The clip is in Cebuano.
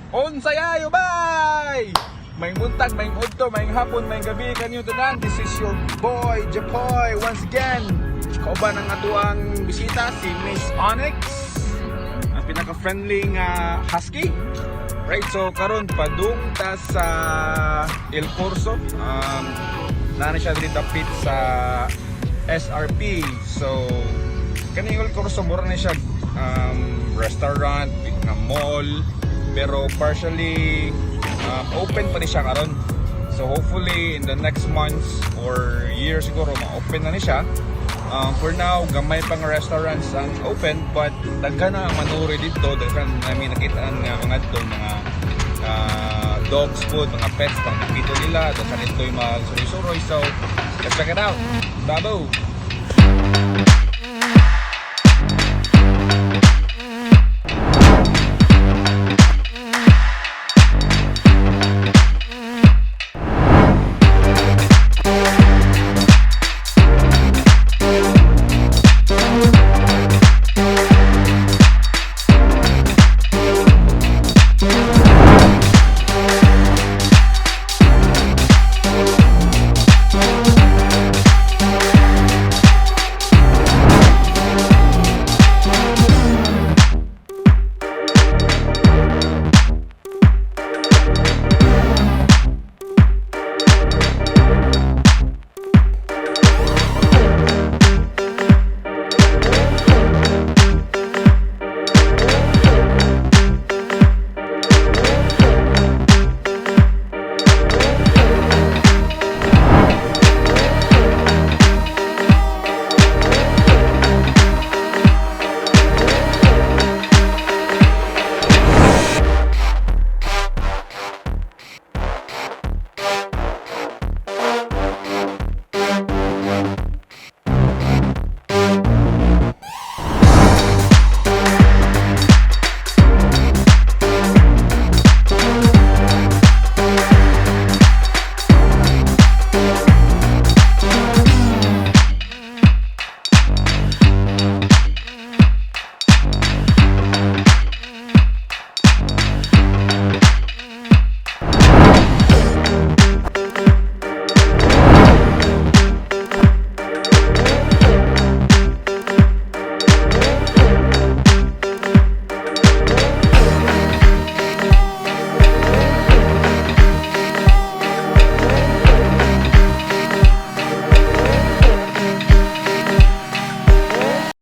Unsay ayo, bay! Maayong buntag, maayong udto, maayong hapon, maayong gabi kanyo tanan. This is your boy, Japoy, once again. Kauban ang atuang bisita, si Miss Onyx, ang pinaka-friendly nga husky. Right, so karon padung ta sa El Corso. Naa na siya diri dapit sa SRP. So, kaning El Corso, mura na siya restaurant, nga mall, pero partially open pa ni siya karon. So hopefully in the next months or year siguro ma-open na ni siya. For now, gamay pang restaurants ang open, but daghan na ang manuri dito, daghan namin nakita nga mga dito mga dogs food, mga pets pang dito nila, daghan dito yung mga suroy-suroy. So, let's check it out. Babo!